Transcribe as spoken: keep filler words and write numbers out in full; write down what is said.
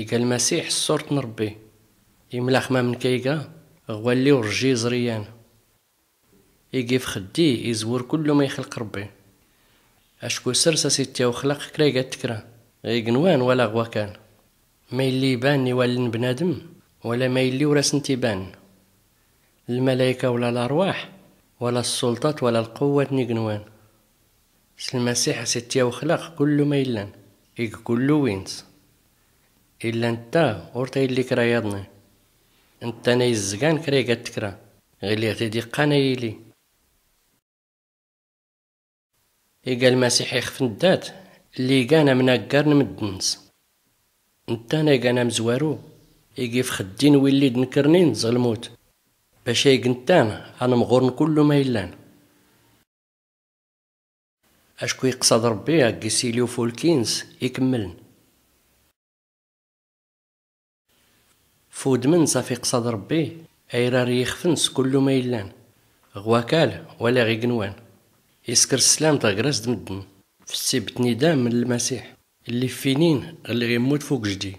Iga lmasiḥ ssurt n-rbbi, imlax mamn kayga ɣwalli urjiẓ riyyan. Igi fxddi izwr kullu ma ixlq rbbi. Acku srs as-ittyaw xlaq kra iga ttkra, ɣ-ignwan wala ɣ-wakal. Ma illi ibann i-walln bnadm wala ma illi ur-asnt-ibann. Lmalayka wala larwaḥ, wala ssulṭat wala lqwwat n-ignwan. S-lmasiḥ as-ittyaw xlaq kullu ma illan, ig kullu wins. Illa ntta ur-ta-illi kra yaḍni. Nttan a-izgan kra iga ttkra, ɣ-illi ɣ-t-id-iqqan a-yili. Iga lmasiḥ ixf n-ddat, lli igan amnaggar n-mddn-ns. Nttan a-igan amzwaru, ig ifxddi n-willi d-nkrnin zɣ-lmut, bac a-ig nttan a-nmɣur n-kullu ma illan. Acku iqṣa d-rbbi a-gis ili ufulki-ns ikmmln. F-udm-ns af-iqṣa d-rbbi, ayrar i-ixf-ns kullu ma illan, ɣ-wakal wala ɣ-ignwan. Iskr sslam taɣ-ras d-mddn f-ssibt n-idam n-lmasiḥ, lli ffinin ɣ-lli immut f-ugjddi.